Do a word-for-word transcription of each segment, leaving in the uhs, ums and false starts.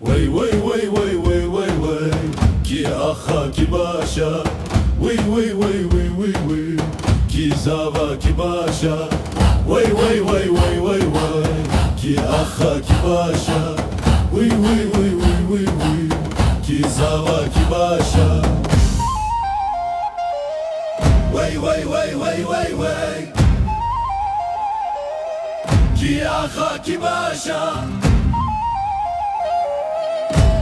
Wey wey wey wey wey wey wey. Kî axa kî baş a. Wey wey wey wey wey wey. Kî zava kî baş a. Wey wey wey wey wey wey. Kî axa kî baş a. Wey wey wey wey wey wey. Kî zava kî baş a. Wey wey wey wey wey wey. Kî axa kî baş a.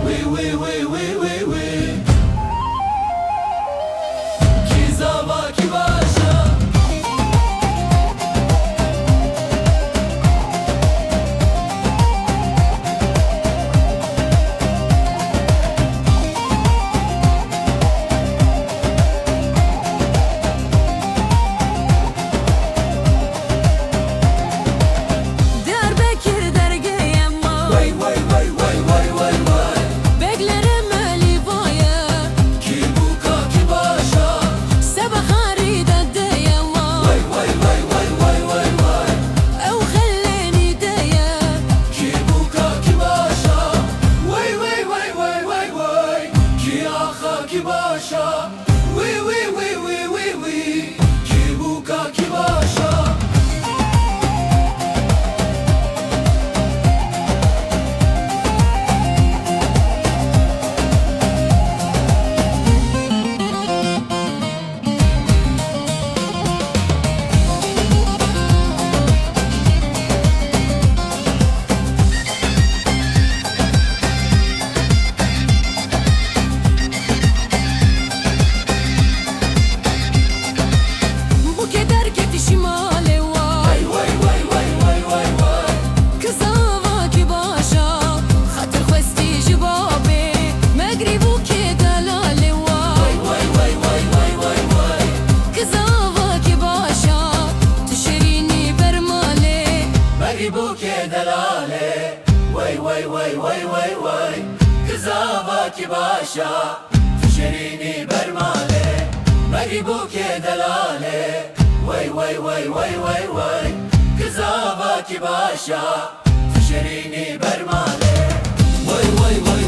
Wî wî wî wî wî wî. Kî zava kî baş a. Diyarbekir dergehê me. Wey wey wey wey wey wey wey. Beglerê me lîvaye. Kî bûka kî baş a. Seba xarî de deye me. Wey wey wey wey wey wey wey. Ew xelênî deye. Kî bûka kî baş a. Wey wey wey wey wey wey. Kî axa kî baş a. Wî wî wî wî wî wî. Kî bûka kî baş a. Bûkê derketî şîmalê wa. Wey wey wey wey wey wey wey. Kizava kî baş a. Xatir xwestî ji babê. Megrî bûkê delalê wa. Wey wey wey wey wey wey wey. Kizava kî baş a. Tu şirînî ber malê. Megrî bûkê delalê. Wey wey wey wey wey wey. Kizava kî baş a. Tu şirînî ber malê. Merî bûkê delalê. Wey wey wey wey wey wey. Kizava kî baş a. Tu şirînî ber malê. Wey wey wey